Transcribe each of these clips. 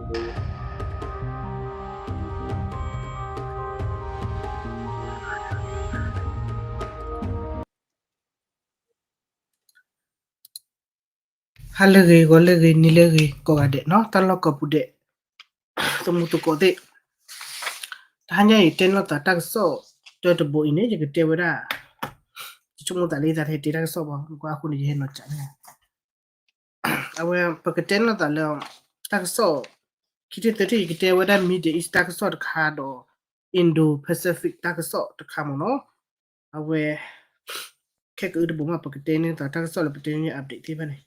ဟါလၢအဂ့ၤ ဂီၤလၢအဂ့ၤ နံၤလၢအဂ့ၤ ကိးဂၤဒဲးနီၤ တၢ်လီၢ်ကိးပူၤဒဲး သမူသကိးသ့ၣ်, တဟါညါအံၤ တဲလိာ်သးတၢ်ကစီၣ်တၢတဘိအံၤန့ၣ် ယကတဲဝဲဒၣ် ယဆိကမိၣ်သးလၢယသးတဟဲတဲတၢ်ကစီၣ်ဘၣ် မ့ၢ်ကွၢ်အဃိန့ၣ် ယဟဲနီၤကးန့ၣ် အဝဲ ပကတဲလိာ်သးလၢ တၢ်ကစီၣ် ခံထံၣ်သၢထံၣ် ယကတဲဝဲဒၣ် Middle East တၢ်ကစီၣ်တခါဒီး Indo-Pacific တၢ်ကစီၣ်တခါမ့ၢ်နီၤ, အဝဲ ခဲကအုတဘိမး ပကတဲန့ၢ်သးတၢ်ကစီၣ်လၢပတဲန့ၢ် update သ့ၣ်တဖၣ်န့ၣ်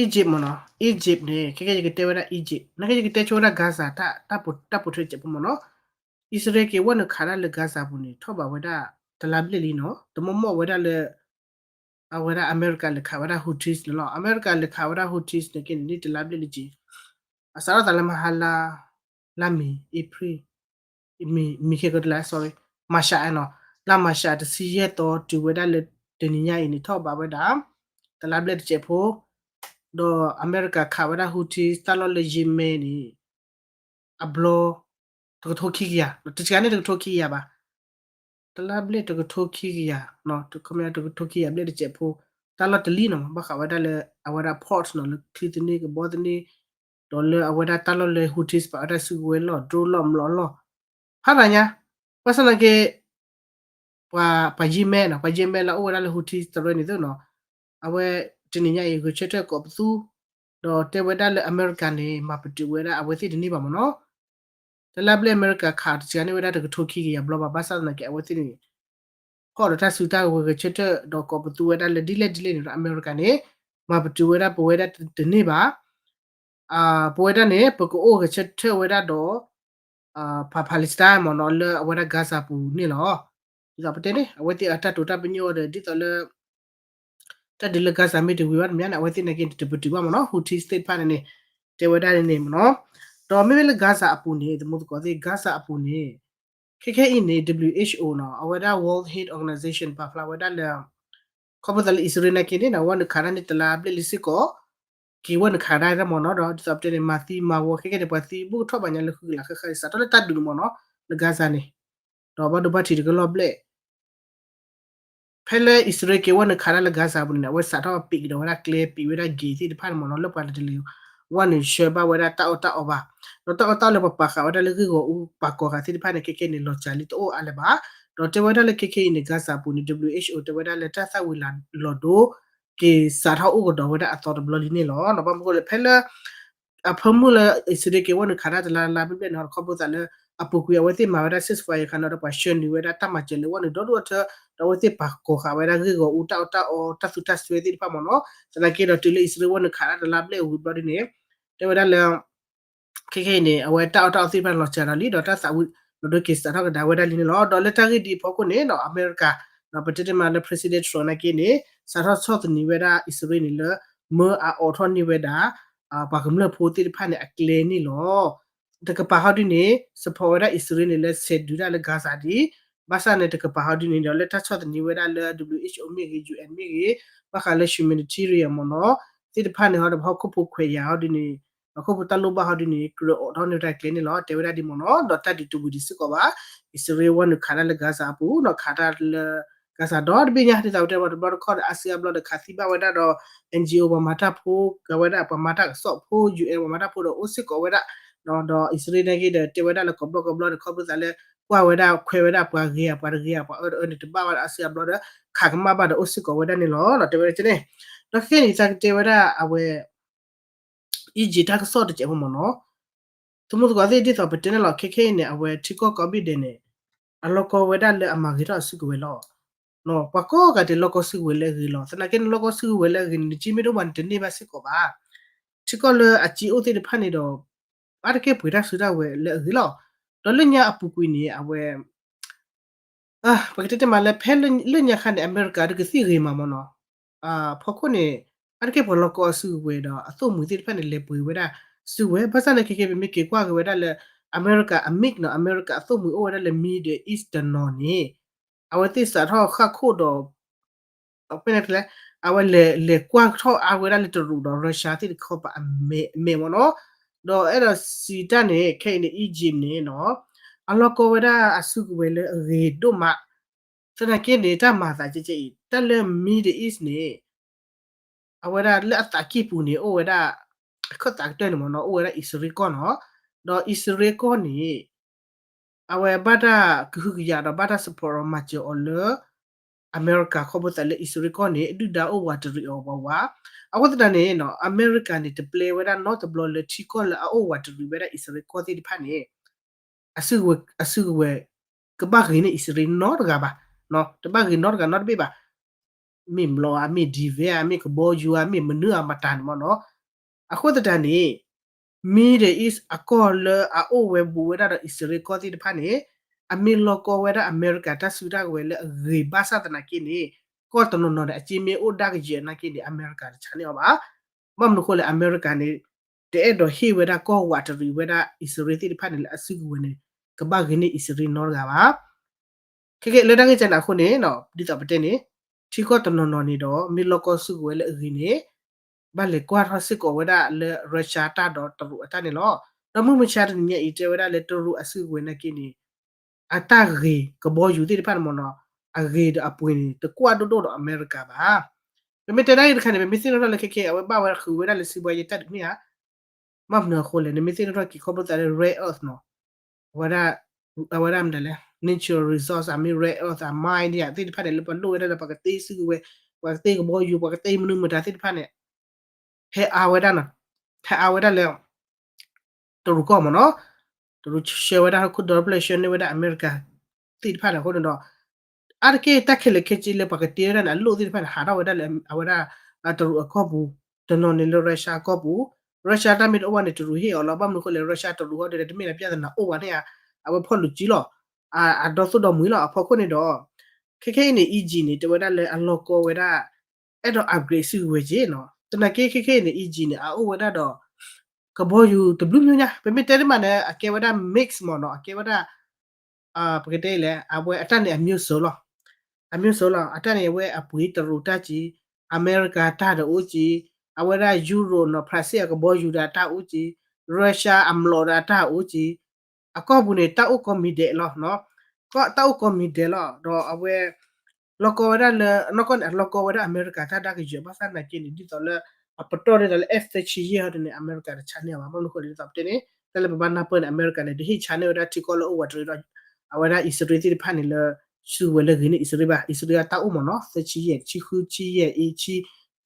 Egypt မ့ၢ်နီၤ, Egypt န့ၣ် ခဲကဲယကတဲဝဲဒၣ် Egypt နာ်က့ယကတဲဆိဝဲဒၣ် Gaza တၢ်ပိာ်ထွဲတစဲးဖိမ့ၢ်နီၤ, အံၣ်စရ့လးက့ၤဝဲနုာ်ခးတၢ်လၢ Gaza ပူၤန့ၣ် ထီၣ်ဘးဝဲဒၣ် တလါဘျဲၣ်လံနီၤ, တမီၢ်မီၢ်ဝဲဒၣ်လၢ အဝဲဒၣ်အမဲရကၤလဲၤခးဝဲဒၣ် Houthis န့ၣ်လီၤ. အမဲရကၤလဲၤခးဝဲဒၣ် Houthis န့ၣ်က့န့ၣ် ဒ်တလါဘျဲၣ်လံက့ၤ, အစးထီၣ်သးလၢမဟါလါ လါမ့ၤ April မ့ၤခဲကတလါ sorry မၤရှးနီၤ, လါမၤရှးတဆံယဲၢ်သီ တုၤဝဲဒၣ်လၢတနံၤညါအံၤန့ၣ် ထီၣ်ဘးဝဲဒၣ် တလါဘျဲၣ်တစဲးဖိ, ဒီးအမဲရကၤခးဝဲဒၣ် Houthis တၢ်လီၢ်လၢ Yemen န့ၣ် အဘျီ တကထိခံကယၤ, တစှၤန့ၣ်တကထိခံကယၤဘၣ်, တလါဘျဲၣ်တကထိခံကယၤ, တကထိခံကယၤဘျဲၣ်တစဲးဖိ, တၢ်လီၢ်တလံၣ်နီၤ ဘၣ်ဃးဝဲဒၣ်လၢ အဝဲဒၣ် port နီၤ လၢချံသန့ ကဘီသန့, ဒီးလၢအဝဲဒၣ်တၢ်လီၢ်လၢ Houthis ပာ်ဝဲဒၣ်စုကဝဲၤလီၢ် drone လီၢ် မျိာ်လီၢ်, ဖးဒိၣ်ညါ, ဘၣ်ဆၣ်သနာ်က့ ပှၤ ပှၤ Yemen နီၤ ပှၤ Yemen လၢအအိၣ်ဝဲဒၣ်လၢ Houthis တရၢန့ၣ်သ့ၣ်နီၤ, အဝဲတနံၤညါအံၤ ဂဲၤဆၢထၢၣ်ကိးပသူ, ဒီးတဲဝဲဒၣ်လၢအမဲရကၤန့ၣ် မၤပတုာ်ဝဲဒၣ်အဝဲသ့ၣ်တန့ၢ်ဘၣ်မ့ၢ်နီၤ, တလါဘျဲၣ်အမဲရကၤခးတစှၤန့ၢ်ဝဲဒၣ်တကထိခံကယၤဘျီဘၣ်, ဘၣ်ဆၣ်သနာ်က့ အဝဲသ့ၣ်န့ၣ် ဖီၣ်ဒီးတၢ်စုတၢ်ကဝဲၤဂဲၤဆၢထၢၣ် ဒီးကိးပသူဝဲဒၣ်လၢဒ်လဲၣ်ဒ်လဲၣ်န့ၣ်ဒီး အမဲရကၤန့ၣ် မၤပတုာ်ဝဲဒၣ်ပဝဲဒၣ်တန့ၢ်ဘၣ်, ပဝဲဒၣ်န့ၣ် ပကအိၣ်ဂဲၤဆၢထၢၣ်ဝဲဒၣ်ဒီး ပှၤ Palestine မ့ၢ်နီၤ လၢအဝဲဒၣ် Gaza ပူၤန့ၣ်လီၤ. ဒ်သိးပတဲန့ၣ် အဝဲသ့ၣ်အတၢ်တိာ်တၢ်ပညိၣ်အီၤဒီး ဒ်သိးလၢ တၢ်ဒုးလၢ Gaza မ့ၢ်တဝံၤဘၣ်တမံၤန့ၣ် အဝဲသ့ၣ်နာ်က့န့ၣ် တပတုာ်ဘၣ်မ့ၢ်နီၤ, Houthis သ့ၣ်တဖၣ်န့ၣ်န့ၣ် တဲဝဲဒၣ်န့ၣ်မ့ၢ်နီၤ, ဒီးမ့မ့ၢ်လၢ Gaza အပူၤန့ၣ် သမူသကိးသ့ၣ် Gaza အပူၤန့ၣ် ခဲခဲအံၤန့ၣ် WHO နီၤ အဝဲဒၣ် World Health Organization ပာ်ဖျါဝဲဒၣ်လၢ ခီဖျိသးလၢအံၣ်စရ့လးနာ်က့န့ၣ်နီၤ ဝဲနုာ်ခးတၢ်န့ၣ်တလါဘျဲၣ်လံစ့ၢ်ကီး က့ၤဝဲနုာ်ခးတၢ်မ့ၢ်နီၤ, ဒီးဒ်သိးပတဲန့ၣ် မၤသံမၤဝီခဲခဲန့ၣ် ပှၤသံဘူးကထီၣ်ဘၣ်ညါလၢဃုကလးဃၣ်ဃၣ် စးထီၣ်လၢတၢ်ဒုးန့ၣ်မ့ၢ်နီၤ လၢ Gaza န့ၣ် ဒီးဘၣ်ဒိဘၣ်ထံးတကလီၢ်ဘျဲၣ် ဖဲလၢအံၣ်စရ့လးက့ၤဝဲနုာ်ခးတၢ်လၢ Gaza ပူၤန့ၣ် အဝဲစးထီၣ်ပံးကဒီးဝဲဒၣ်ကျဲ ပံးဝဲဒၣ် gate သ့ၣ်တဖၣ်န့ၣ်မ့ၢ်နီၤ လၢပှၤတလဲၤဝဲနုာ်ဆှၢဘၣ်ဝဲဒၣ်တၢ်အီၣ်တၢ်အီဘၣ်, ဒီးတၢ်အီၣ်တၢ်အီလၢပှၤပာ်ဃာ်ဝဲဒၣ်လၢဂ့ၢ်ဂီၢ်အူပာ်ကီၤဃာ်သ့ၣ်တဖၣ်န့ၣ် ခဲခဲန့ၣ် လီၤစှၤလံတအိၣ်အါလၢၤဘၣ်, ဒီးတဲဝဲဒၣ်လၢခဲခဲအံၤန့ၣ် Gaza ပူၤန့ၣ် WHO တဲဝဲဒၣ်လၢတၢ်သၣ်ဝံၤလီၤဒိ က့ၤစးထီၣ်အိၣ်ကဒီးဝဲဒၣ်အသီတဘျီလံန့ၣ်လီၤ. ဘၣ်မနုၤအဃိလဲၣ် ဖဲလၢ အဖၢမုၢ်လၢအံၣ်စရ့လးက့ၤဝဲနုာ်ခးတၢ်တလါလါဘျဲၣ်ဘျဲၣ်န့ၣ် ခီဖျိသးလၢ အပူၤကွံာ်အဝဲသ့ၣ်မၤဝဲဒၣ် ceasefire အခါန့ၣ်ဒီး ပှၤဆှၢနုာ်ဝဲဒၣ်တၢ်မၤစၢၤလၢဝဲနုာ်ဒီဒူၣ်အထၢ ဒီးအဝဲသ့ၣ်ပာ်ကီၤဃာ်ဝဲဒၣ်ဂ့ၢ်ဂီၢ်အူတၢ်အီၣ်တၢ်အီတၢ်သူတၢ်စွဲသ့ၣ်တဖၣ်မ့ၢ်နီၤ, သနာ်က့ဒီးတုၤလၢအံၣ်စရ့လးဝဲနုာ်ခးတၢ်တလါဘျဲၣ်အဝံၤဘျီဒ်န့ၣ် တဲဝဲဒၣ်လၢ ခဲခဲအံၤန့ၣ် အဝဲတၢ်အီၣ်တၢ်အီသ့ၣ်တဖၣ်လီၤစှၤဒီးလံ ဒီးတၢ်သးဝံၤလီၤဒိက့ၤစးထီၣ်ကဒါဝဲဒၣ်လံန့ၣ်လီၤ. ဒီးလၢတၢ်ဂ့ၢ်ဒ်အံၤအဖီခိၣ်န့ၣ် အမဲရကၤ ပတဲတ့ၢ်မးလၢ President Trump နာ်က့န့ၣ် စးထီၣ်ဆီၣ်သနံးဝဲဒၣ်အံၣ်စရ့လးန့ၣ်လၢ မၢအအိးထီၣ်န့ၢ်ဝဲဒၣ် ပှၤကမျၢၢ်ဖိသ့ၣ်တဖၣ်န့ၣ်အကျဲန့ၣ်လီၤ. တကပၤဟီဒ်န့ၣ် support ဝဲဒၣ်အံၣ်စရ့လးန့ၣ်လၢဆဲးဒုးတၢ်လၢ Gaza ဒံး, ဘၣ်ဆၣ်န့ၣ် တကပၤဟီဒ်န့ၣ်ဒီး လၢတၢ်ဆီၣ်သနံးဝဲဒၣ်လၢ WHO မ့ၢ်ဂ့ၤ ယူၣ်အဲၣ် မ့ၢ်ဂ့ၤ ဘၣ်ဃးလၢ humanitarian မ့ၢ်နီၤ သ့ၣ်တဖၣ်န့ၣ်ဟီဒီး ပဟီၣ်ခိၣ်ဖိခွဲးယာ်ဟီဒ်န့ၣ် ပဟီၣ်ခိၣ်ဖိတၢ်လိၣ်ဘၣ်ဟီဒ်န့ၣ် ကြၢးအိးထီၣ်န့ၢ်ဝဲဒၣ်ကျဲန့ၣ်လီၤ. တဲဝဲဒၣ်ဒ်မ့ၢ်နီၤ ဒီးတၢ်ဒုးတဝံၤဒံးစ့ၢ်ကီးဘၣ် အံၣ်စရ့လးဝဲနုာ်ခးတၢ်လၢ Gaza အပူၤနီၤ ခးတၢ်လၢ Gaza ဒီတဘ့ၣ်ညါ ဒ်သိးပတဲတ့ၢ်မးတဘျီတခီၣ်ဒီး အါစုအါဘျီဒီးခးသံဘၣ်ဝဲဒၣ်ဒီး NGO ပှၤမၤတၢ်ဖိ ကဝဲဒၣ်ပှၤမၤတၢ်ကစီၣ်ဖိ ယူၣ်အဲၣ် ပှၤမၤတၢ်ဖိဒီးအိၣ်စ့ၢ်ကီးဝဲဒၣ် ဒီးအံၣ်စရ့လးနာ်က့ဒီး တဲဝဲဒၣ်လၢကိးဘျီကိးဘျီဒီး ခီဖျိသးလၢ ကွၢ်ဝဲဒၣ်ခွဲးဝဲဒၣ်ပှၤဂ့ၤဧါ ပှၤတဂ့ၤဧါပှၤအၢတအၢန့ၣ် တဘၣ်ဘၣ်ဒီးအါစုအါဘျီဒီး ခးကမၣ်ဘၣ်ဒီးအိၣ်စ့ၢ်ကီးဝဲဒၣ်န့ၣ်လီၤ. တဲဝဲဒၣ်န့ၣ် ဒီးခဲခဲအံၤန့ၣ် သးကတဲဝဲဒၣ်အဝဲ Egypt တၢ်ကစီၣ်တစဲးဖိမ့ၢ်နီၤ သမူသကိးသ့ၣ် ဒ်သိးပတဲန့ၣ်လီၤ ခဲခဲအံၤန့ၣ် အဝဲထံကီၢ်ကိးဘ့ၣ်ဒဲးန့ၣ် အလီၢ်ကီဝဲဒၣ်လၢအမၤဂ့ၤထီၣ်အစုကဝဲၤလီၤ. ပှၤကိးဂၤဒဲးလီၢ်ကီစုကဝဲၤလၢအဂ့ၤလီၤ. သနာ်က့န့ၣ် လီၢ်ကီစုကဝဲၤလၢအဂ့ၤန့ၣ် နက့မ့ၢ်တအိၣ်ဘၣ်န့ၣ် တန့ၢ်ဘၣ်စ့ၢ်ကီးဘၣ်. ထံကီၢ်လၢအစ့အိၣ်သ့ၣ်တဖၣ်န့ၣ်ဒီး အါတက့ၢ်ပှ့ၤတၢ်စုတၢ်ဝဲၤလၢအဂ့ၤလီၤ. ဒီးလၢညါအပူၤကွံာ်န့ၣ် အဝဲ ပကတဲတ့ၢ်မးလၢ ဖဲလၢညါခါန့ၣ် အမဲရကၤဒုးကသံၣ်ဂ့ၤမးမ့ၢ်နီၤ ဖီခိၣ်န့ၣ် အါတက့ၢ်ပှၤလီၢ်ကီအစုကဝဲၤဒီး အသိၣ်မှံၤသ့ၣ်တဖၣ်န့ၣ် လဲၤပှ့ၤဝဲဒၣ်စုကဝဲၤ ဘၣ်ဆၣ်န့ၣ် ခဲခဲပမ့ၢ်က့ၤကွၢ်က့ၤဝဲဒၣ်လၢ အမဲရကၤအ mix နီၤ အမဲရကၤအသိၣ်မှံၤအိၣ်ဝဲဒၣ်လၢ Middle East တနီၤန့ၣ် အဝဲသ့ၣ်စးထီၣ်ဃၣ်ခိၣ်ဒီး ဖဲန့ၣ်လဲၣ် အဝဲလဲၤ လဲၤကွၢ်ထီၣ်အါဝဲဒၣ်လၢတရူးဒီး Russia သ့ၣ်တခီပၤအမဲာ်မ့ၢ်နီၤ, ဒီးအဲၣ်ဒိးစံးတၢ်န့ၣ် ခဲအံၤန့ၣ် Egypt န့ၣ်နီၤ အလီၢ်ကီဝဲဒၣ်အစုကဝဲၤလၢအဂ့ၤဒိၣ်မး, သနာ်က့န့ၣ် တၢ်မၤသးကဲကဲအံၤ တၢ်လၢ Middle East န့ၣ် အဝဲဒၣ်လၢအသးကံၢ်ပူၤန့ၣ် အိၣ်ဝဲဒၣ် အခၢၣ်သးကတၢၢ်န့ၣ်မ့ၢ်နီၤ အိၣ်ဝဲဒၣ်အံၣ်စရ့လးကီၢ်နီၤ, ဒီးအံၣ်စရ့လးကီၢ်န့ၣ် အဝဲဘၣ်တၢ်ကဟုကယာ်ဒီးဘၣ်တၢ် support မၤစၢၤအီၤလၢ အမဲရကၤ ခီဖျိသးလၢအံၣ်စရ့လးကီၢ်န့ၣ် ဒုၣ်ဒါအိၣ်ဝးတရံးအီၤဝးဝး, အဃိသတးန့ၣ်နီၤ အမဲရကၤန့ၣ် တပျဲဝဲဒၣ်နီတဘျီလၢထံကီၢ်လၢအအိၣ်ဝးတရံးဝဲဒၣ်အံၣ်စရ့လးကီၢ်သ့ၣ်တဖၣ်န့ၣ် အစုကဝဲၤ အစုကဝဲၤ ကဘၣ်ဂ့ၤန့ၢ်အံၣ်စရ့လးနီတဂၤဘၣ်, တဘၣ်ဂ့ၤနီတဂၤနီတဘ့ၣ်ဘၣ်, မ့ၢ်မျိာ်ဧါ မ့ၢ် ဒံၣ်ဝဲ ဧါ မ့ၢ်ကဘီယူၤဧါ မ့ၢ်မနုၤဧါမတၤန့ၣ်မ့ၢ်နီၤ, အဃိသတးန့ၣ် Middle East အကီၢ်လၢအအိၣ်ဝဲဘူးဝဲဒၣ်ဒီးအံၣ်စရ့လးကီၢ်သ့ၣ်တဖၣ်န့ၣ် အမ့ၢ်လီၢ်ကီဝဲဒၣ်အမဲရကၤတၢ်စုတၢ်ကဝဲၤလၢအဂ့ၤဘၣ်ဆၣ်သနာ်က့န့ၣ် ကီၢ်တနီၤနီၤန့ၣ် အစ့မ့ၢ်အိၣ်ဒၣ်ကယဲၢ်နာ်က့န့ၣ် အမဲရကၤတဆါန့ၢ်အီၤဘၣ်, ဘၣ်မနုၤအဃိလဲၣ် အမဲရကၤန့ၣ် တအဲၣ်ဒိးဟ့ၣ်ဝဲဒၣ်ကီၢ်ဝးတရံးဝဲဒၣ်အံၣ်စရ့လးသ့ၣ်တဖၣ်န့ၣ်လၢအစုကဝဲၤန့ၣ် ကဘၣ်ဂ့ၤန့ၢ်အံၣ်စရ့လးနီတဂၤဘၣ်. ခဲကဲလၢတၢ်ဂ့ၢ်ကဲန့ၣ်အဃိန့ၣ် ဒ်သိးပတဲန့ၣ် ထံကီၢ်တနီၤနီၤန့ၣ်ဒီး မ့ၢ်လီၢ်ကီစုကဝဲၤလၢအဂ့ၤန့ၣ် ဘၣ်လဲၤကွၢ်ထီၣ်စ့ၢ်ကီးဝဲဒၣ်လၢ Russia တၢ်ဒီးတရူးအတၢ်န့ၣ်လီၤ. ဒီးမုၢ်မဆါတနံၤညါအံၤတဲဝဲဒၣ်လၢတရူးအစုကဝဲၤနာ်က့န့ၣ် အတၢ်ဂ့ၤကဘီယူၤသ့ၣ်တဖၣ်န့ၣ်မ့ၢ်နီၤ အဂ့ၤဒီးအပှ့ၤန့ၣ် တကွၢ်ဒိၣ်ဒိၣ်ဒီးအမဲရကၤဘၣ်. ပမ့ၢ်တဲဒၣ်အံၤတခါန့ၣ် ပမ့ၢ်သ့ၣ်နီၣ်ထီၣ်လၢခဲခဲ အဝဲဘၣ်ဝဲဃုာ်ဝဲဒၣ်လၢစံးဘှါယဲတၢ်တမ့ၢ်ဧါ. ဘၣ်မနုၤအဃိလဲၣ် နမ့ၢ်သ့ၣ်နီၣ်ထီၣ်က့ၤခီဖျိသးလၢ rare earth နီၤ အဝဲဒၣ် အဝဲဒၣ်မတၤလဲၣ် natural resource အမ့ၢ် rare earth အ mine န့ၣ် သ့ၣ်တဖၣ်န့ၣ် လၢပှၤလိၣ်ဝဲဒၣ်လၢပှၤကသ့စုကဝဲၤ ပှၤကသ့ကဘီယူၤ ပှၤကသ့မနုၤမတၤသ့ၣ်တဖၣ်န့ၣ် ဟဲအါဝဲဒၣ်နီၤ ဟဲအါဝဲဒၣ်လၢ တရူးကီၢ်မ့ၢ်နီၤ, တရူးဆှၢဝဲဒၣ် ခုဒီဖျၢၣ်ဆှၢန့ၢ်ဝဲဒၣ်အမဲရကၤသ့ၣ်တဖၣ်န့ၣ်အဃိန့ၣ်ဒီး အါတက့ၢ်တၢ်ခဲလၢာ်ခဲဆ့လၢပှၤကတ့ဝဲဒၣ်န့ၣ် အလိၣ်သ့ၣ်တဖၣ်န့ၣ် ဟးထီၣ်ဝဲဒၣ်လၢအဝဲဒၣ် တရူးအကီၢ်ပူၤ, တနီၤန့ၣ်လၢ Russia အကီၢ်ပူၤ, Russia တၢ်မ့ၢ်တအိၣ်ဘၣ်န့ၣ် တရူးဟ့ၣ်အီၤလီၤ. ဘၣ်မနုၤအဃိလဲၣ် Russia တရူးဟီဒ်န့ၣ် တမ့ၢ်လၢပြဿနာအိၣ်ဘၣ်န့ၣ်ဧါ, အဝဲဖီၣ်လိာ်စုလီၤ, အဒီသိၣ်ဒီမှံၤလီၤ. အဖီခိၣ်န့ၣ်ဒီး ခဲခဲအံၤန့ၣ် Egypt န့ၣ် တဲဝဲဒၣ်လၢအလီၢ်ကီဝဲဒၣ် အဲၣ်ဒိး upgrade စုကဝဲၤက့နီၤ, သနာ်က့ခဲခဲအံၤန့ၣ် Egypt န့ၣ် အအိၣ်ဝဲဒၣ်ဒီး ကဘီယူၤတဘျုးမံၤညါ ပမ့ၢ်တဲတမံၤန့ၣ် အကဲဝဲဒၣ် mix မ့ၢ်နီၤ, အကဲဝဲဒၣ် ပကတဲလဲၣ် အဝဲအတၢ်န့ၣ်အမျိုးစုံလီၤ, အမျိုးစုံလီၤ. အတၢ်န့ၣ် အဝဲအပှ့ၤတရူးတၢ်က့ၤ, အမဲရကၤတၢ်ဒီးအိၣ်က့ၤ, အဝဲဒၣ် Europe နီၤ ဖရၣ်စ့ၣ်အကဘီယူၤဒီးအတၢ်အိၣ်က့ၤ, Russia အမျိာ်ဒီးအတၢ်အိၣ်က့ၤ, အကီၢ်ပူၤန့ၣ် တၢ်အိၣ်ကိးမံၤဒဲးလီၤ, တၢ်အိၣ်ကိးမံၤဒဲးလီၤ. ဒီးအဝဲ လီၢ်ကီဝဲဒၣ်လၢ အနီၢ်ကီၢ်န့ၣ် အလီၢ်ကီဝဲဒၣ်အမဲရကၤတၢ်ဒါကယဲၢ် ဘၣ်ဆၣ်သနာ်က့န့ၣ် ဒ်သိးလၢ အပတီၢ်ဒ်သိးလၢ F thirty-eight ဟီဒ်န့ၣ် အမဲရကၤတဆါန့ၢ်အီၤဘၣ်. ဘၣ်မနုၤအဃိလဲၣ် ဒ်သိးပတဲန့ၣ် တၢ်လၢပဘၣ်နၢ်ပၢၢ်န့ၣ် အမဲရကၤန့ၣ် တဟ့ၣ်ဆါန့ၢ်ဝဲဒၣ်ထံကီၢ်လၢအိၣ်ဝးတရံးဒီး အဝဲဒၣ်အံၣ်စရ့လးသ့ၣ်တဖၣ်န့ၣ်လၢ စုကဝဲၤလၢဂ့ၤန့ၢ်အံၣ်စရ့လးဘၣ်. အံၣ်စရ့လးအတၢ်အိၣ်မ့ၢ်နီၤ သၢဆံယဲၢ် ဆံဃု ဆံယဲၢ် အံၤ ဆံ ဆံဃိး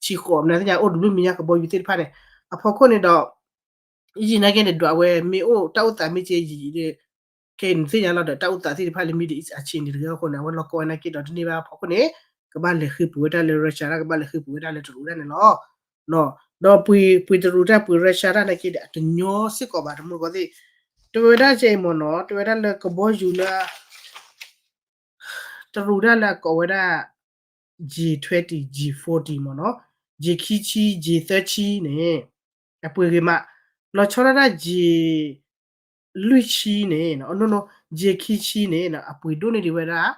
မနုၤသ့ၣ်ညါ အိၣ်တဘျုးမံၤညါကဘီယူၤသ့ၣ်တဖၣ်န့ၣ် အဖီခိၣ်န့ၣ်ဒီး ယံာ်နာ်က့န့ၣ် ဒွးဝဲမ့ၢ်အိၣ်တၢ်အိၣ်သးမ့ၢ်ကဲယံာ်ဒီး ခဲအံၤနသ့ၣ်ညါလီၤဒီး တၢ်အိၣ်သးသ့ၣ်တဖၣ်လၢ Middle East အဆံးန့ၣ်တဂ့ၤအဃိန့ၣ် အဝဲလီၢ်ကီဝဲနာ်က့ဒီးတန့ၢ်ဘၣ်အဖီခိၣ်န့ၣ် ကဘၣ်လဲၤဃ့ၢ်ပူၤဝဲဒၣ်လၢ Russia တၢ် ကဘၣ်လဲၤဃ့ၢ်ပူၤဝဲဒၣ်လၢတရူးတၢ်န့ၣ်လီၤ. ဒီးပှ့ၤ ပှ့ၤတရူးတၢ် ပှ့ၤ Russia တၢ်နာ်က့ဒီး အတညီစ့ၢ်ကီးဘၣ် တမူတကိးသ့ၣ် တဝဲဒၣ်ကဲအံၤမ့ၢ်နီၤ တဝဲဒၣ်လၢကဘီယူၤလၢ တရူးတၢ်လၢအကိးဝဲဒၣ် G twenty, G forty မ့ၢ်နီၤ G ခံဆံ G thirty န့ၣ် အပှ့ၤဂ့ၤမး လီၤဆီဒၣ်တၢ် G လွံၢ်ဆံန့ၣ် G ခံဆံန့ၣ် အပှ့ၤဒိၣ်န့ၢ်ဒံးဝဲဒၣ်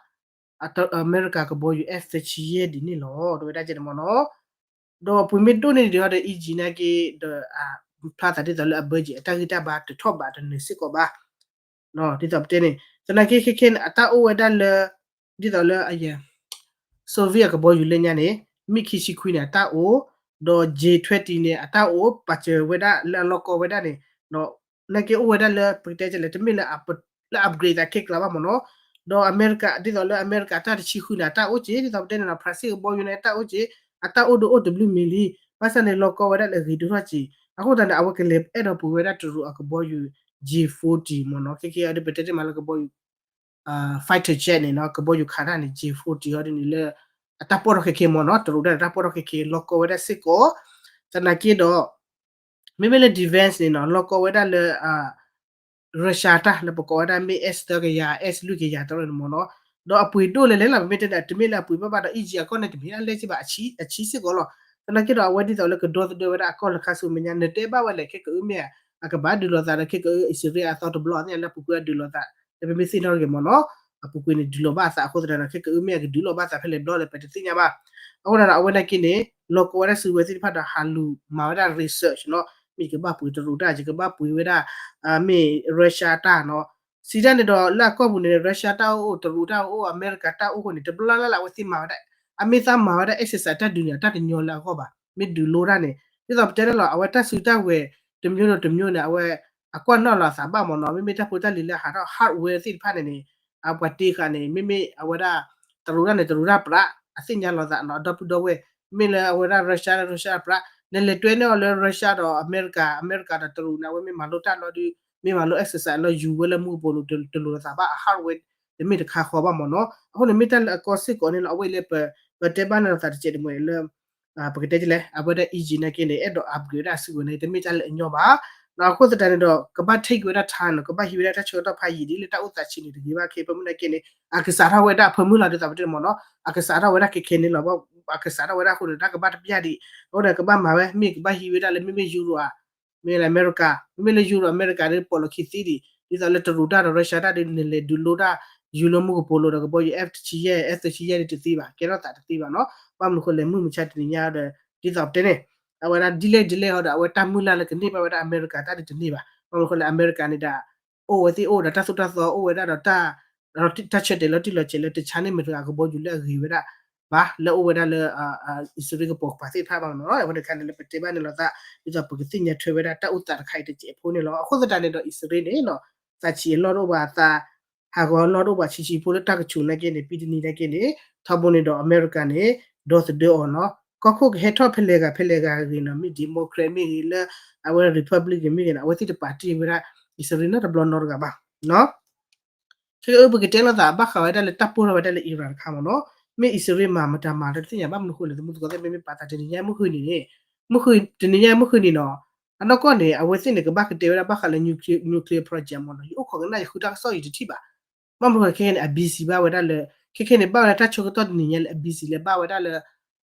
အမဲရကၤကဘီယူၤ F thirty-eight ဒ်န့ၣ်လီၤ တဝဲဒၣ်ကဲန့ၣ်မ့ၢ်နီၤ ဒီးပှ့ၤမ့ၢ်ဒိၣ်န့ၢ်ဒံးဒီး Egypt နာ်က့ဒီး ဖျါသးဒ်သိးလၢအ budget အတၢ်ဂံၢ်တၢ်ဘါတထီၣ်ဘးတနၢၤစ့ၢ်ကီးဘၣ် ဒ်သိးပတဲန့ၣ် သနာ်က့ခဲခဲန့ၣ် အတၢ်အိၣ်ဝဲဒၣ်လၢ ဒ်သိးလၢအယဲၢ် Soviet အကဘီယူၤလၢညါန့ၣ် မ့ၢ်ခံဆံခွံန့ၣ် အတၢ်အိၣ် ဒီး G twenty န့ၣ် အတၢ်အိၣ် ပာ်စၢၤဝဲဒၣ်လၢအလီၢ်ကီဝဲဒၣ်န့ၣ် ဒီးနာ်က့အိၣ်ဝဲဒၣ်လၢ ပကတဲလဲၣ် တမ့ၢ်လၢ လၢ upgrade သးခဲကျါဘၣ်မ့ၢ်နီၤ ဒီးအမဲရကၤ ဒ်သိးလၢအမဲရကၤတၢ်တဆံဃုန့ၣ် အတၢ်အိၣ်က့ ဒ်သိးပတဲန့ၣ်နီၤ ဖရၣ်စ့ၣ်ကဘီယူၤန့ၣ် အတၢ်အိၣ်က့ အတၢ်အိၣ်ဒိၣ်အိၣ်တဘျုးမံၤလံ ဘၣ်ဆၣ်န့ၣ် လီၢ်ကီဝဲဒၣ်လၢအဂ့ၤဒိၣ်ထီၣ်က့ အဃိသတးန့ၣ် အဝဲကလဲၤအဲၣ်ဒိးပှ့ၤဝဲဒၣ်တရူးအကဘီယူၤ G forty မ့ၢ်နီၤ ခဲခဲအံၤဒ်ပတဲတ့ၢ်မးလၢကဘီယူၤ fighter jet န့ၣ်နီၤ ကဘီယူၤခးတၢ်န့ၣ် G forty ဟီဒ်န့ၣ်လၢ အတၢ်ပီၢ်ထီၣ်ခဲခဲမ့ၢ်နီၤ တရူးတၢ်န့ၣ် တၢ်ပီၢ်ထီၣ်ခဲခဲ လီၢ်ကီဝဲဒၣ်စ့ၢ်ကီး သနာ်က့ဒီး မ့မ့ၢ်လၢ defense န့ၣ်နီၤ လီၢ်ကီဝဲဒၣ်လၢ Russia တၢ်လၢပကိးဝဲဒၣ်မ့ၢ် S သၢကယၤ S လွံၢ်ကယၤတရူးန့ၣ်မ့ၢ်နီၤ ဒီးအပှ့ၤဒိၣ်လဲၣ်လဲၣ်လီၤ ပမ့ၢ်တဲန့ၣ် တမ့ၢ်လၢအပှ့ၤဘၣ်ဘၣ်ဒီး Egypt အကီၢ်န့ၣ် တမ့ၢ်လၢလဲၣ်က့ဘၣ် အဆံးစ့ၢ်ကီးလီၤ သနာ်က့ဒီး အဝဲဒ်သိးလၢကဒီသဒၢဝဲဒၣ်အကီၢ်လၢခါဆူမဲာ်ညါ နတဲဘၣ်ဝဲလဲၣ် ခဲကအုမ့ၢ် အကဘၣ်ဒုးလိာ်သးဒီး ခဲကအု အံၣ်စရ့လးအသီတဘျီသ့ၣ်ညါလၢအပူၤကွံာ်အဒုးလိာ်သး လၢပမ့ၢ်သ့ၣ်နီၣ်တဂ့ၤမ့ၢ်နီၤ အပူၤကွံာ်န့ၣ် ဒုးလိာ်ဘၣ်အသးအဃိသတးဒီး ခဲကအုမ့ၢ်အကဒုးလိာ်ဘၣ်သးဖဲလဲၣ်ဘျီဒီး ပတသ့ၣ်ညါဘၣ်. အဃိသတးဒီး အဝဲနာ်က့န့ၣ် လီၤကီဝဲဒၣ်စုကဝဲၤသ့ၣ်တဖၣ်ဒီး ဟးလူၤမၤဝဲဒၣ် research နီၤ, မ့ၢ်ယကဘၣ်ပှ့ၤတရူးတၢ် ယကဘၣ်ပှ့ၤဝဲဒၣ် မ့ၢ် Russia တၢ်နီၤ. စံးတၢ်န့ၣ်ဒီး လၢအကီၢ်ပူၤန့ၣ် Russia တၢ်အိၣ် တရူးတၢ်အိၣ် အမဲရကၤတၢ်အိၣ်အဃိန့ၣ် တဘျီလၢ်လၢ်အဝဲသ့ၣ်မၤဝဲဒၣ် အမ့ၢ်သးမၤဝဲဒၣ် exercise တၢ်ဒုးန့ၣ် တၢ်တညီလၢအဂီၢ်ဘၣ်, မ့ၢ်ဒုးလိတၢ်န့ၣ် ဒ်သိးပတဲန့ၣ်လီၤ အဝဲတၢ်စုတၢ်ဝဲၤ တမျိုးဒီးတမျိုးန့ၣ် အဝဲ အကွၢ်နီၣ်လီၤအသးဘၣ်မ့ၢ်နီၤ, မ့မ့ၢ်တၢ်ဖိတၢ်လံၤလၢဟးထီၣ် hardware သ့ၣ်တဖၣ်န့ၣ်န့ၣ် အပှၤတ့ဃာ်န့ၣ် မ့မ့ၢ်အဝဲဒၣ် တရူးတၢ်န့ၣ် တရူးတၢ်ပြး အသ့ၣ်ညါလီၤသးနီၤ အဒီပုၢ်ဒီဝဲၢ်, မ့ၢ်လၢအဝဲဒၣ် Russia လၢ Russia ပြး နလဲၤတွဲန့ၢ်အီၤလၢ Russia ဒီးအမဲရကၤ အမဲရကၤဒီးတရူးန့ၣ် အဝဲမ့ၢ်မၤလိတၢ်လီၤဒီး မ့ၢ်မၤလိ exercise လီၤ ယူၤဝဲလၢမူကပိာ်လိၤ တလိၤလိာ်သးဘၣ် အ hardware တမ့ၢ်တခါဃီဘၣ်မ့ၢ်နီၤ. အဃိန့ၣ် မ့ၢ်တၢ်လၢအကီစ့ၢ်ကီးန့ၣ်လီၤ အဝဲလၢပ ပတဲဘၣ်န့ၣ်လီၤသးတစဲးတမှဲလၢ ပကတဲဒ်လဲၣ် အဝဲဒၣ် Egypt နာ်က့န့ၣ် အဲၣ်ဒိး upgrade ဝဲဒၣ်စုကဝဲၤန့ၣ် တမ့ၢ်တၢ်လၢအညီဘၣ်. အဃိသတးန့ၣ်ဒီး ကဘၣ် take ဝဲဒၣ် time နီၤ ကဘၣ်ဟံးဝဲဒၣ်တၢ်ဆၢကတီၢ်ဖးယံာ်ဒ်လၢတၢ်အိၣ်သးဆံးန့ၣ်တဂ့ၤဘၣ် ခဲအံၤပမုၢ်နာ်က့န့ၣ် အကစးထီၣ်ဝဲဒၣ်အဖၢမုၢ်လီၤ ဒ်သိးပတဲမ့ၢ်နီၤ အကစးထီၣ်ဝဲဒၣ်ခဲခဲန့ၣ်လီၤ အကစးထီၣ်ဝဲဒၣ်အဃိန့ၣ် တၢ်ကဘၣ်တပျၢ်ဒံး အဃိန့ၣ် ကဘၣ်မၤဝဲ မ့ၢ်ကဘၣ်ဟံးဝဲဒၣ်လၢ မ့မ့ၢ် Europe ဧါ မ့ၢ်လၢအမဲရကၤ မ့မ့ၢ်လၢ Europe အမဲရကၤဒီး ပိာ်လီၤခံသ့ဒံး ဒ်သိးလၢတရူးတၢ်ဒီး Russia တၢ်ဒီး နလဲၤဒုးလိတၢ် ယူၤလၢမူကပိာ်လိၤဒီးကဘီယူၤ F တဆံယဲၢ် F တဆံယဲၢ်ဒ်တသ့ဘၣ် ကဲထီၣ်သးတသ့ဘၣ်နီၤ ဘၣ်မနုၤဃိလဲၣ် မုၢ်မဆါတနံၤညါဒီး ဒ်သိးပတဲန့ၣ် အဝဲဒၣ်ဒ်လဲၣ်ဒ်လဲၣ်ဟီဒီး အဝဲတၢ်မုၢ်လၢ်လၢကန့ၢ်ဘၣ်ဝဲဒၣ်အမဲရကၤတၢ်ဒ်တန့ၢ်ဘၣ် ဘၣ်မနုၤဃိလဲၣ် အမဲရကၤန့ၣ်ဒီး အိၣ်ဝဲသ့ၣ်အိၣ်ဒီးတၢ်သိၣ်တၢ်သီအိၣ်ဝဲဒၣ်ဒီးတၢ် တၢ်ဆၢတဲာ်လီၤတံၢ်လီၤဆဲးလၢတဆါန့ၢ်မတၤတဂၤကဘီယူၤလၢအဂ့ၤဝဲဒၣ် ဘၣ်လၢအိၣ်ဝဲဒၣ်လၢ အံၣ်စရ့လးကပိာ်ကပၤသ့ၣ်တဖၣ်ဘၣ်မ့ၢ်နီၤ အဝဲတခါန့ၣ်လၢပတဲဘၣ်န့ၣ်လီၤသး ဒ်သိးပကသ့ၣ်ညါထွဲဝဲဒၣ်တၢ်အိၣ်သးတခါအံၤတစဲးဖိန့ၣ်လီၤ. အဃိသတးန့ၣ်ဒီး အံၣ်စရ့လးန့ၣ်နီၤ သးဆံးအလီၢ်တအိၣ်ဘၣ်သး ဟးဂီၤအလီၢ်တအိၣ်ဘၣ်ဆံးဆံးဖိလၢတၢ်ကဆူးနာ်က့န့ၣ် ပံတနံၤနာ်က့န့ၣ် ထီဘိန့ၣ်ဒီးအမဲရကၤန့ၣ် ဒီသဒၢအီၤနီၤ ကီၢ်ခိၣ်ကဟဲထီၣ်ဖဲလဲၣ်ဂၤဖဲလဲၣ်ဂၤဂ့ၤနီၤ မ့ၢ် democrat မ့ၢ်ဂ့ၤလၢ အဝဲ republican မ့ၢ်ဂ့ၤနီၤ အဝဲသ့ၣ်တပာ်တ့ၢ်ဝဲဒၣ် အံၣ်စရ့လးနီတဘျီနီတဂၤဘၣ် ခဲအံၤပကတဲလိာ်သး ဘၣ်ဃးဝဲဒၣ်လၢတၢ်ပိၢ်ထီၣ်ဝဲဒၣ်လၢ Iran တခါမ့ၢ်နီၤ မ့ၢ်အံၣ်စရ့လးမၤမတၤမၤလၢတသ့ၣ်ညါဘၣ်မနုၤဃိလဲၣ် သမူသကိးသ့ၣ်မ့မ့ၢ်ပာ်သးတနံၤညါမုၢ်ဃုနံၤန့ၣ် မုၢ်ဃု တနံၤညါမုၢ်ဃုနံၤနီၤ အနီၢ်ကီၢ်န့ၣ် အဝဲသ့ၣ်န့ၣ် ကဘၣ်ကတဲဝဲဒၣ်ဘၣ်ဃးလၢ nuclear, nuclear project မ့ၢ်နီၤ ယအိၣ်ခိးကနၣ်ယဃုတၢ်ကစီၣ်ယတထံၣ်ဘၣ် ဘၣ်မနုၤဃိခဲခဲန့ၣ် အ busy ဘၣ်ဝဲဒၣ်လၢ ခဲခဲန့ၣ် ဘၣ်ဝဲဒၣ်တၢ်ဆၢကတီၢ်တနံၤညါလၢအ busy လၢဘၣ်ဝဲဒၣ်လၢ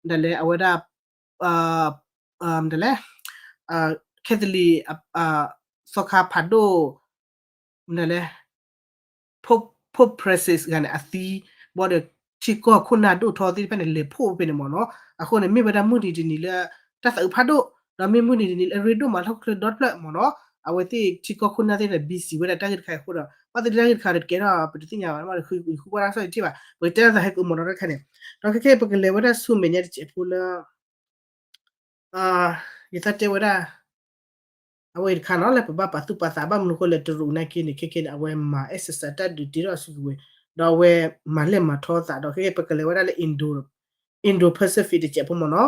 ဒ်လဲၣ် အဝဲဒၣ် ဒ်လဲၣ် Catholic သီခါဖးဒိၣ် ဒ်လဲၣ် Pope Francis ဂၤန့ၣ် အသံဘီဒီး ထံကီၢ်ခိၣ်နၢ်ဒိၣ်ထီသ့ၣ်တဖၣ်န့ၣ် လဲၤဖှိၣ်ဖဲန့ၣ်မ့ၢ်နီၤ အဃိန့ၣ် မ့ၢ်ဝဲဒၣ်မုၢ်နံၤတနံၤလၢ တၢ်သးအုးဖးဒိၣ် ဒီးမ့ၢ်မုၢ်နံၤတနံၤလၢအရ့ဒိၣ်မးလီၢ်ချၢဒီဖျၢၣ်မ့ၢ်နီၤ အဝဲသ့ၣ်ထံကီၢ်ခိၣ်နၢ်သ့ၣ်န့ၣ် busy ဝဲဒၣ်တၢ်ဂ့ၢ်တခါအံၤအဃိဒီး ဘၣ်သ့ၣ်တၢ်ဂ့ၢ်တခါဒီးတကဲထီၣ်ပတသ့ၣ်ညါဘၣ် ယဃုကွၢ်တၢ်ကစီၣ်ယထံၣ်ဘၣ် ပကတဲတၢ်သးဟဲကအိၣ်မ့ၢ်နီၤတခါန့ၣ် ဒီးခဲခဲပကလဲၤဝဲဒၣ်ဆူမဲာ်ညါတစဲးဖိလၢ ယသးတဲဝဲဒၣ် အဝဲအံၤတခါနီၤ လၢပဘၣ်ပာ်သူၣ်ပာ်သး ဘၣ်မနုၤဃိလဲၣ် တရူးနာ်က့န့ၣ် ခဲခဲန့ၣ် အဝဲမၤ exercise တၢ်ဒုးတ့ထီၣ်အစုကဝဲၤ ဒီးအဝဲမၤလဲၢ်မၤထီသးဒီး ခဲခဲပကလဲၤဝဲဒၣ်လၢ Indo Indo Pacific တစဲးဖိမ့ၢ်နီၤ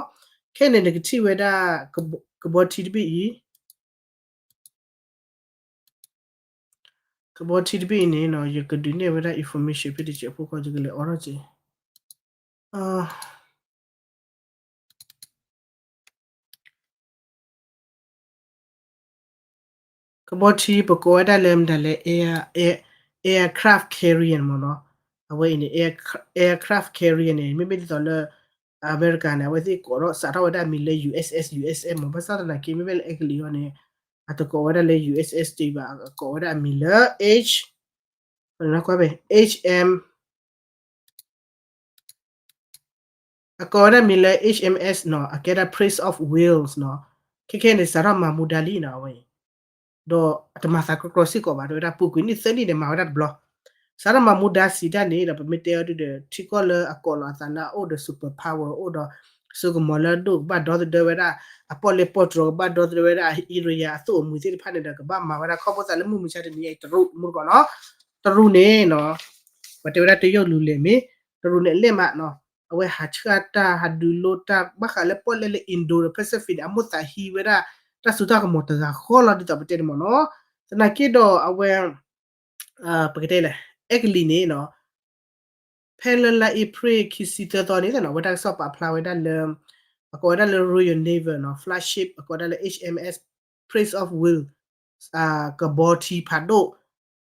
ခဲန့ၣ်နကထံၣ်ဝဲဒၣ် ကဘီထံတဘ့ၣ်အံၤ ကဘီထံတဘ့ၣ်အံၤန့ၣ်နီၤ ယကဒုးနဲၣ်ဝဲဒၣ် information ဖဲတစဲးဖိခီ ယကလဲၤအိးထီၣ်က့ၤ ကဘီထံ ပကိးဝဲဒၣ်လၢမတၤလဲၣ် air aircraft carrier မ့ၢ်နီၤ အဝဲအံၤန့ၣ် aircraft carrier န့ၣ် မ့မ့ၢ်ဒ်သိးလၢ အမဲရကၤန့ၣ် အဝဲသ့ၣ်ကိးထီၣ်စးထီၣ်ဝဲဒၣ်အမံၤလၢ USS USS မ့ၢ် ဘၣ်ဆၣ်သနာ်က့ မ့မ့ၢ်လၢအဲကလံးအံၤန့ၣ် အတကိးဝဲဒၣ်လၢ USS တဘၣ် အကိးဝဲဒၣ်အမံၤလၢ H ကွၢ် H M အကိးဝဲဒၣ်မံၤလၢ H M S နီၤ အကဲဒၣ် Prince of Wales နီၤ ခဲခဲန့ၣ် စးထီၣ်မၤမူဒါလံနီၤ အဝဲအံၤ ဒီးအတမၤသးကြီကြီစ့ၢ်ကီးဘၣ် တဲဝဲဒၣ် ပူၤကွံာ်နံၣ်သၢနံၣ်န့ၣ် မၤဝဲဒၣ်တဘျီ စးထီၣ်မၤမူဒါစံးတၢ်န့ၣ်ဒီး ပမ့ၢ်တဲအီၤဒုဒီး ထံကီၢ်လၢအကိးလီၤအသးလၢအအိၣ်ဒီး super power အိၣ်ဒီး စိကမီၤလၢအဒိၣ်ကဘၣ်ဒီသဒၢဝဲဒၣ် အပီၣ်လဲၣ်ပီၣ်တြီၤကဘၣ်ဒီသဒၢဝဲဒၣ် area အသိၣ်အမှံၤသ့ၣ်တဖၣ်န့ၣ်ဒီး ကဘၣ်မၤဝဲဒၣ်ခီဖျိသးလၢမုၢ်မဆါတနံၤအံၤ တရူးမူတကိးနီၤ တရူးန့ၣ်နီၤ ပှၤတဲဝဲဒၣ်တရုတ်လူလယ်မ့ၢ် တရူးန့ၣ်အလဲၢ်မးနီၤ အဝဲဟးဆှၢတၢ်ဟးဒုးလိတၢ် ဘၣ်ဃးလၢပီၣ်လဲၣ်လၢ Indo ဒီး Pacific န့ၣ် အမိၣ်သးဟံးဝဲဒၣ် တၢ်စိတၢ်ကမီၤတဂၤဃီလီၤ ဒ်သိးပတဲန့ၣ်မ့ၢ်နီၤ သနာ်က့ဒီးအဝဲ ပကတဲလဲၣ် အဲကလံးန့ၣ်နီၤ ဖဲလၢလါအ့ဖြ့ၣ်ခံဆံသၢသီန့ၣ်နီၤ အဝဲတၢ်ကစီၣ်ပာ်ဖျါဝဲဒၣ်လၢ အကိးဝဲဒၣ်လၢ Royal Navy နီၤ flagship အကိးဝဲဒၣ်လၢ H M S Prince of Wales ကဘီထံဖးဒိၣ်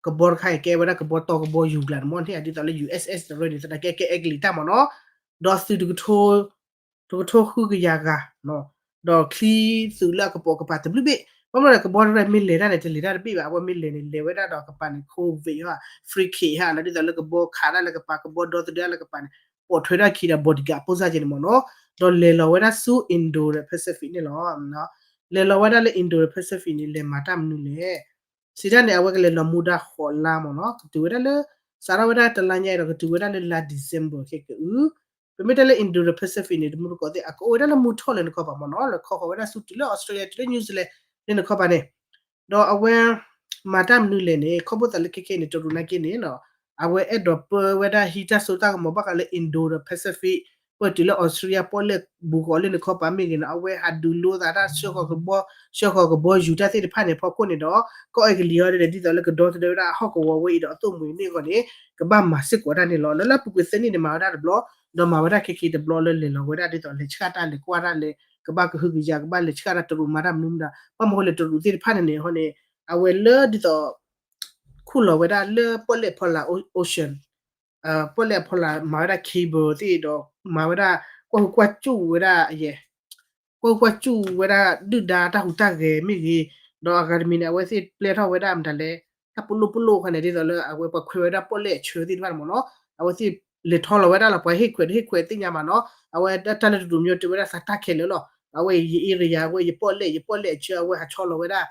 ကဘီတခါအံၤကဲဝဲဒၣ်ကဘီတီကဘီယူၤကျါန့ၣ်မ့ၢ်န့ၣ် ဒ်သိးလၢ U S S တရၢန့ၣ် သနာ်က့ကဲအဲကလံးတၢ်မ့ၢ်နီၤ ဒီးသုးတကထိ တကထိဃုကယၤဂၤ ဒီးချံသုးလၢအကပိာ်ကပၤတဘျုးဘ့ၣ် ဘၣ်မနုၤလဲၣ် ကဘီတရၢမ့ၢ်လဲၤတၢ်န့ၣ် တလဲၤတၢ်တဘ့ၣ်ဘၣ်, အဝဲမ့ၢ်လဲၤန့ၣ် လဲၤဝဲဒၣ်ဒီးကပၤန့ၣ် ခီဝ့ၣ်ဧါ, free kick ဧါ, လၢဒ်သိးလၢကဘီခးတၢ်လၢကပၤ ကဘီဒီသဒၢလၢကပၤန့ၣ် ပိာ်ထွဲထီၣ်ခံဒီး bodyguard အပိၢ်စၢ်က့န့ၣ်မ့ၢ်နီၤ, ဒီးလဲၤလီၤဝဲဒၣ်ဆူ Indo ဒီး Pacific န့ၣ်လီၤ. လဲၤလီၤဝဲဒၣ်လၢ Indo ဒီး Pacific န့ၣ် လဲၤမၤတၢ်မနုၤလဲၣ်. စံးတၢ်န့ၣ် အဝဲကလဲၤလီၤမူဒါဃိးလါမ့ၢ်နီၤ, ကတုၤဝဲဒၣ်လၢ စးထီၣ်ဝဲဒၣ်တလါညါအံၤဒီး ကတုၤဝဲဒၣ်လၢလါ December ခဲကအု, ပမ့ၢ်တဲလၢ Indo ဒီး Pacific န့ၣ် တမူတကိးသ့ၣ် အကအိၣ်ဝဲဒၣ်လၢမုၢ်ထီၣ်လၢနခီပၤမ့ၢ်နီၤ, လၢခီဃီၤဝဲဒၣ်ဆူတုၤလၢ Australia တုၤလၢ New Zealand လၢနခီပၤန့ၣ်, ဒီးအဝဲ မၤတၢ်မနုၤလဲၣ်န့ၣ် ခီဖျိသးလၢခဲခဲအံၤန့ၣ် တရူးနာ်က့န့ၣ်နီၤ, အဝဲအဲၣ်ဒိးပၢဝဲဒၣ်ဟံးတၢ်စိတၢ်ကမီၤဘၣ်ဃးလၢ Indo ဒီး Pacific ပတုၤလၢ Australia ပီၣ်လဲၣ်ဘူးဃီၤလၢနခီပၤမ့ၢ်ဂ့ၤနီၤ, အဝဲဟးဒုးလိသးတၢ်ဆှၢဃီၤကဘီ ဆှၢဃီၤကဘီယူၤတၢ်သ့ၣ်တဖၣ်န့ၣ် ဖီခိၣ်န့ၣ်ဒီး ကီၢ်အဲကလံးအံၤဒီး ဒ်သိးလၢကဒီသဒၢဝဲဒၣ်ဟီၣ်ကဝီၤဝဲအံၤဒီး အသိၣ်မှံၤန့ၢ်အဂီၢ်န့ၣ် ကဘၣ်မၤစ့ၢ်ကီးတၢ်န့ၣ်လီၤ. လၢလၢအပူၤကွံာ်သၢနံၣ်န့ၣ် မၤဝဲဒၣ်တဘျီ, ဒီးမၤဝဲဒၣ်ခဲခဲတဘျီလၢလဲၤလီၤဝဲဒၣ်ဒ်သိးလဲၤဆှၢတၢ်လဲၤကွၢ်တၢ်လဲၤ ကဘၣ်ကဟုကယာ် ကဘၣ်လဲၤဆှၢတၢ်တရူးမၤတၢ်မနုၤမတၤ, ဘၣ်မနုၤဃိလဲၣ် တရူးသ့ၣ်တဖၣ်န့ၣ်န့ၣ် အဃိန့ၣ် အဝဲလၢဒ်သိး ခူၣ်လီၤဝဲဒၣ်လၢပီၣ်လဲၣ်ဖီလာ် ocean ပီၣ်လဲၣ်အဖီလာ် မၤဝဲဒၣ် cable သ့ၣ်ဒီး မၤဝဲဒၣ် ကွၢ်ဟုကွၢ်စူၣ်ဝဲဒၣ်ယဲ ကွၢ်ဟုကွၢ်စူၣ်ဝဲဒၣ်ဒုၣ်ဒါတၢ်ဟူးတၢ်ဂဲၤမ့ၢ်ဂ့ၤ, ဒီးအဂၤတမံၤန့ၣ် အဝဲသ့ၣ်ပျဲထီၣ်ဝဲဒၣ်မတၤလဲၣ် တၢ်ပလိၣ်ပလိၣ်ခါန့ၣ် ဒ်သိးလၢအဝဲပှၤခွဲးဝဲဒၣ်ပီၣ်လဲၣ်အဆၢသ့ၣ်တဖၣ်န့ၣ်မ့ၢ်နီၤ, အဝဲသ့ၣ်လဲၤထီလီၤဝဲဒၣ်လီၤ ပှၤဟ့ၣ်ခွဲးတဟ့ၣ်ခွဲးသ့ၣ်ညါမးနီၤ, အဝဲတၢ်လၢတဒိးမညီတဲဝဲဒၣ်သးတၢ်ခဲလၢာ်လီၤ, အဝဲယ area ဝဲယပီၣ်လဲၣ် ယပီၣ်လဲၣ်အဆၢ အဝဲဟးဆီလီၤဝဲဒၣ်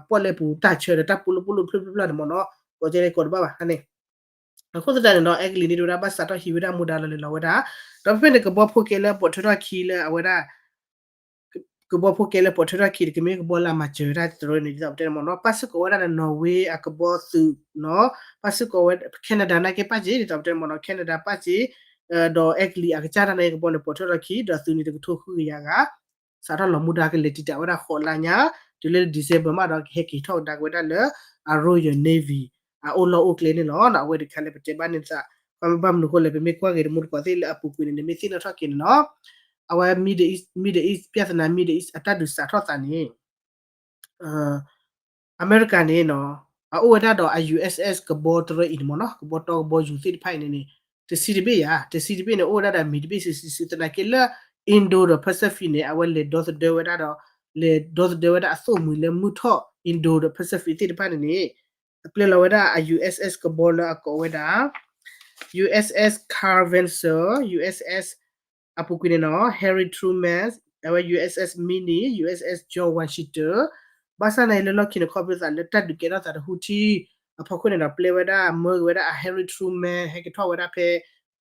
ပီၣ်လဲၣ်ပူၤတၢ်ဆၢဒီးတၢ်ပလိၣ်ပလိၣ်ဖျၢၣ်ဖျၢၣ်ဖျၢၣ်န့ၣ်မ့ၢ်နီၤ, ကိးကဲကိးတဘၣ်ဘၣ်န့ၣ်, အဃိသတးန့ၣ်ဒီး အဲကလံးန့ၣ်တဲဝဲဒၣ်ဘၣ်စးထီၣ်ဟံးဝဲဒၣ်မူဒါလီၤလဲၤလီၤဝဲဒၣ်, ဒီးဖဲန့ၣ်ကဘီဖိကဲလၢပိာ်ထွဲထီၣ်ခံလၢအဝဲဒၣ် ကဘီဖိကဲလၢပိာ်ထွဲထီၣ်ခံတကမ့ၢ်ကဘီလၢအမၤစၢၤဝဲဒၣ်တရၢန့ၣ် ဒ်သိးပတဲန့ၣ်မ့ၢ်နီၤ, ပၣ်စ့ၢ်ကီးဝဲဒၣ်လၢ Norway အကဘီသုးနီၤ, ပၣ်စ့ၢ်ကီးဝဲ Canada နာ်က့ပၣ်စ့ၢ် ဒ်သိးပတဲန့ၣ်မ့ၢ်နီၤ, Canada ပၣ်စ့ၢ်, ဒီးအဲကလံးအကစၢ်တၢ်န့ၣ်ကဘီန့ၣ်ပိာ်ထွဲထီၣ်ခံ ဒီးသုးန့ၣ်တကထိဃုကယၤဂၤ စးထီၣ်လီၤမူဒါကလဲၤတံာ်တာ်ဝဲဒၣ်ဃိးလါညါ, တုၤလၢ December မးဒီးကဟဲက့ၤထီၣ်ကဒါက့ၤဝဲဒၣ်လၢ အ Royal Navy အအိၣ်လီၢ်အိၣ်ကျဲန့ၣ်လီၤ. အဝဲတခါလၢပတဲဘၣ်န့ၣ်သး, ဘၣ်မနုၤဃိလဲၣ် ပမ့ၢ်ကွၢ်က့ၤတမူတကိးသ့ၣ်လၢအပူၤကွံာ်န့ၣ် နမ့ၢ်သ့ၣ်နီၣ်ထီၣ်က့ၤန့ၣ်နီၤ, အဝဲ Middle East, Middle East ပြဿနာ Middle East အတၢ်ဒုးစးထီၣ်သးန့ၣ် အမဲရကၤန့ၣ်နီၤ, အအိၣ်ဝဲဒၣ်ဒီးအ USS ကဘီတရၢအံၤန့ၣ်မ့ၢ်နီၤ, ကဘီတီကဘီယူၤသ့ၣ်တဖၣ်အံၤန့ၣ်န့ၣ်, တဆံတဘ့ၣ်ယါ, တဆံတဘ့ၣ်န့ၣ် အိၣ်ဝဲဒၣ်ဒီးအမံၤတဘ့ၣ်စုာ်စုာ်စုာ်သနာ်က့လၢ Indo ဒီး Pacific န့ၣ် အဝဲလဲၤဒီသဒၢဝဲဒၣ်ဒီး, လဲၤဒီသဒၢဝဲဒၣ်အသိၣ်မှံၤလၢမုၢ်ထီၣ် Indo ဒီး Pacific သ့ၣ်တဖၣ်န့ၣ်န့ၣ်, အပျဲလီၤဝဲဒၣ်အ USS ကဘီလၢအကိးဝဲဒၣ် USS Carl Vinson, USS အပူၤကွံာ်န့ၣ်နီၤ Harry Truman, အဝဲ USS Minnie, USS George Washington, ဘၣ်ဆၣ်န့ၣ်လၢလီၢ်ခံန့ၣ် ခီဖျိသးလၢတၢ်ဒုးကဲထီၣ်သးတဟူထံ အဖီခိၣ်န့ၣ်ဒီး ပျဲဝဲဒၣ်မၢက့ၤဝဲဒၣ်အ Harry Truman ဟဲက့ၤထီၣ်ဝဲဒၣ်ဖဲ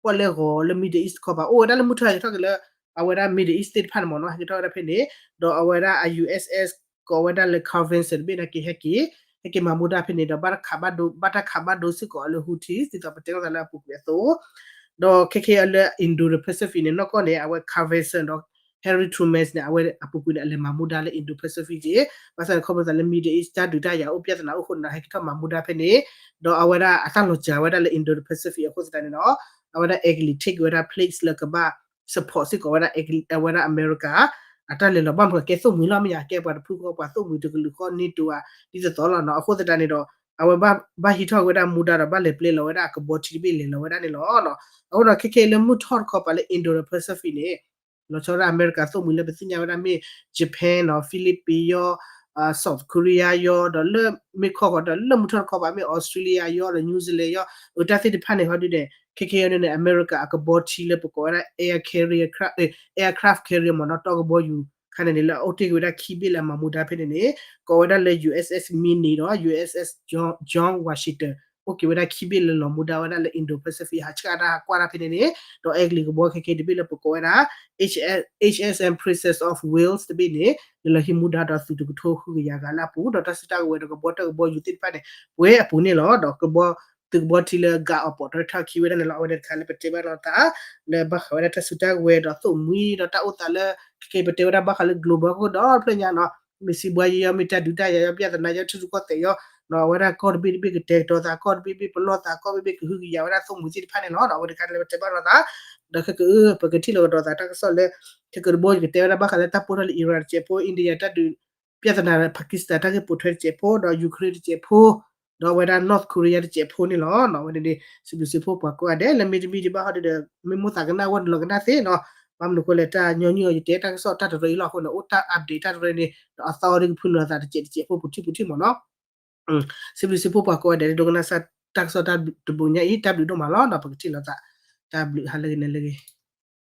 ပီၣ်လဲၣ်ဂီၤလၢ Middle East တခီပၤ အိၣ်ဝဲဒၣ်လၢမုၢ်ထီၣ်ဟဲက့ၤထီၣ်က့ၤလၢ အဝဲဒၣ် Middle East သ့ၣ်တဖၣ်န့ၣ်မ့ၢ်နီၤ ဟဲက့ၤထီၣ်ဝဲဒၣ်ဖဲန့ၣ်, ဒီးအဝဲဒၣ်အ USS ကိးဝဲဒၣ်လၢ Carl Vinson တဘ့ၣ်န့ၣ်က့ၤဟဲက့ၤ, ဟဲက့ၤမၤမူဒါဖဲန့ၣ်ဒီး ဘၣ်တၢ်ခးဘၣ်ဒိ ဘၣ်တၢ်ခးဘၣ်ဒိစ့ၢ်ကီးအီၤလၢ Houthi ဒ်သိးပတဲလိာ်သးလၢအပူၤကွံာ်အသိး, ဒီးခဲခဲအံၤလၢ Indo ဒီး Pacific န့ၣ် နီၢ်ကီၢ်န့ၣ် အဝဲ Carl Vinson ဒီး Harry Truman န့ၣ် အဝဲအပူၤကွံာ်န့ၣ် အလဲၤမၤမူဒါလၢ Indo Pacific က့ၤ, ဘၣ်ဆၣ်န့ၣ် ခီဖျိသးလၢ Middle East တၢ်ဒုးတၢ်ယၤအိၣ် ပြဿနာအိၣ်အဃိန့ၣ်ဒီး ဟဲက့ၤထီၣ်မၤမူဒါဖဲန့ၣ်, ဒီးအဝဲဒၣ်အတၢ်လီၤစၢၤဝဲဒၣ်လၢ Indo ဒီး Pacific အဃိသတးန့ၣ်ဒီး အဝဲဒၣ်အဲကလံး take ဝဲဒၣ် place လၢကဘၣ် support စ့ၢ်ကီးဝဲဒၣ် အဝဲဒၣ်အမဲရကၤ အတၢ်လဲၤလီၤ ဘၣ်မနုၤကဲသိၣ်မှံၤလီၤ မ့ၢ်ညါ ကဲပှၤတဖုဃီပှၤသိၣ်မှံၤတကလုာ်ဃီ NATO ဧါ ဒ်သိးသိးလီၤနီၤ. အဃိသတးန့ၣ်ဒီး အဝဲဘၣ်ဟံးထီၣ်ဝဲဒၣ်မူဒါဒီး ဘၣ်လဲၤပျဲလီၤဝဲဒၣ်အကဘီထံတဘ့ၣ်လဲၤလီၤဝဲဒၣ်န့ၣ်လီၤ. အဃိဒီးခဲခဲအံၤလၢမုၢ်ထီၣ်တခီပၤလၢ Indo ဒီး Pacific န့ၣ် လီၤဆီဒၣ်အမဲရကၤသိၣ်မှံၤလၢပသ့ၣ်ညါဝဲဒၣ်မ့ၢ် Japan နီၤ Philippines ယီၤ South Korea ယီၤ ဒီးလၢမ့ၢ်ခီဃီၤဒီးလၢမုၢ်ထီၣ်တခီပၤမ့ၢ် Australia ယီၤ ဒီး New Zealand ယီၤ အတၢ်သ့ၣ်တဖၣ်န့ၣ် ဟီဒုန့ၣ် ခဲခဲအံၤန့ၣ် အမဲရကၤအကဘီထံလၢပကိးဝဲဒၣ် air carrier, aircraft carrier မ့ၢ်နီၤ တီကဘီယူၤခါန့ၣ်န့ၣ် လၢအအိၣ်တ့ၢ်က့ၤဝဲဒၣ်ခံဘ့ၣ်လၢအမၤမူဒါဖဲန့ၣ်န့ၣ် ကိးဝဲဒၣ်လၢ USS Minnie ဒီး USS George Washington အိၣ်က့ၤဝဲဒၣ်ခံဘ့ၣ်လၢလီၤမူဒါဝဲဒၣ်လၢ Indo Pacific ဟးဆှၣ်တၢ်ဟးကွၢ်တၢ်ဖဲန့ၣ်န့ၣ် ဒီးအဲကလံးကဘီခဲခဲတဘ့ၣ်လၢပကိးဝဲဒၣ် H, HSM Princess of Wales တဘ့ၣ်န့ၣ် လဲၤလီၤဟံးမူဒါဒီးသုးတကထိဃုကယၤဂၤလၢအပူၤ ဒီးတၢ်စုတၢ်ကဝဲၤဒီးကဘီတၢ်ကဘီယူၤသ့ၣ်တဖၣ်န့ၣ် ပှဲၤအပူၤန့ၣ်လီၤ. ဒီးကဘီ သုးကဘီထံလၢဂၤအီၤပိာ်ထွဲထီၣ်ခံဝဲဒၣ်န့ၣ်လီၤ. အဝဲန့ၣ်တခါလၢပတဲဘၣ်လိာ်သး လၢဘၣ်ဃးဝဲဒၣ်တၢ်စုတၢ်ကဝဲၤဒီးသိၣ်မှံၤဒီးတၢ်အိၣ်သးလၢ ခဲခဲပတဲဝဲဒၣ်ဘၣ်ဃးလၢ global ခိၣ်ဒီဖျၢၣ်ညါနီၤ မ့ၢ်စံးဘှါယဲယီၤ မ့ၢ်တၢ်ဒုးတၢ်ယၤယီၤ ပြဿနာယီၤ ထံရူၢ်ကီၢ်သဲးယီၤ အဝဲဒၣ်ကီၢ်တဘ့ၣ်တဘ့ၣ်ကတဲာ်ကတီၤသး ကီၢ်တဘ့ၣ်တဘ့ၣ်ပလီၢ်သး ကီၢ်တဘ့ၣ်တဘ့ၣ်ကဟုကယာ်ဝဲဒၣ်သိၣ်မှံၤသ့ၣ်တဖၣ်န့ၣ်လီၤ. အဝဲတခါလၢပတဲဘၣ်လိာ်သး ဒီးခဲကပကထံၣ်လိာ်ကဒီးသးတၢ်ကစီၣ်လၢ ခဲကဘီယူၤကတဲဝဲဒၣ်ဘၣ်ဃးလၢတၢ်ပိၢ်ထီၣ်လၢ Iran တစဲးဖိ India တၢ်ဒုး ပြဿနာ Pakistan တၢ်ဂ့ၢ်ပိာ်ထွဲတစဲးဖိ ဒီး Ukraine တစဲးဖိ ဒီးအဝဲဒၣ် North Korea တစဲးဖိန့ၣ်လီၤ. အဝဲန့ၣ်န့ၣ် စံးဘျုးစံးဖှိၣ်ပှၤကိးဂၤဒဲး လၢမ့တမ့ၢ်ဒံးဘၣ်ဟီဒုဒီး မ့ၢ်မိၣ်သးကနၣ်ဝဲန့ၣ်လီၤကနၣ်သ့နီၤ ဘၣ်မနုၤအဃိလဲၣ် တၢ်ညီနုၢ်အီၤ ယတဲတၢ်ကစီၣ်တၢ်တရၢအံၤလီၤအဃိန့ၣ် အိၣ်တၢ် update တၢ်တရၢန့ၣ် ဒီးအသီအီၤဒ်ကဖုနုာ်အသးတစဲးတစဲးဖိပူၤထံၣ်ပူၤထံၣ်မ့ၢ်နီၤ. စံးဘျုးစံးဖှိၣ်ပှၤကိးဂၤဒဲး ဒိကနၣ်စၢ်တၢ်ကစီၣ်တၢ်တဘိညါအံၤ တၢ်ဘျုးဒိၣ်မးလီၤ. ဒီးပကထံၣ်လိာ်သး တၢ်ဘျုးဟါလၢဂ့ၤန့ၣ်လၢဂ့ၤ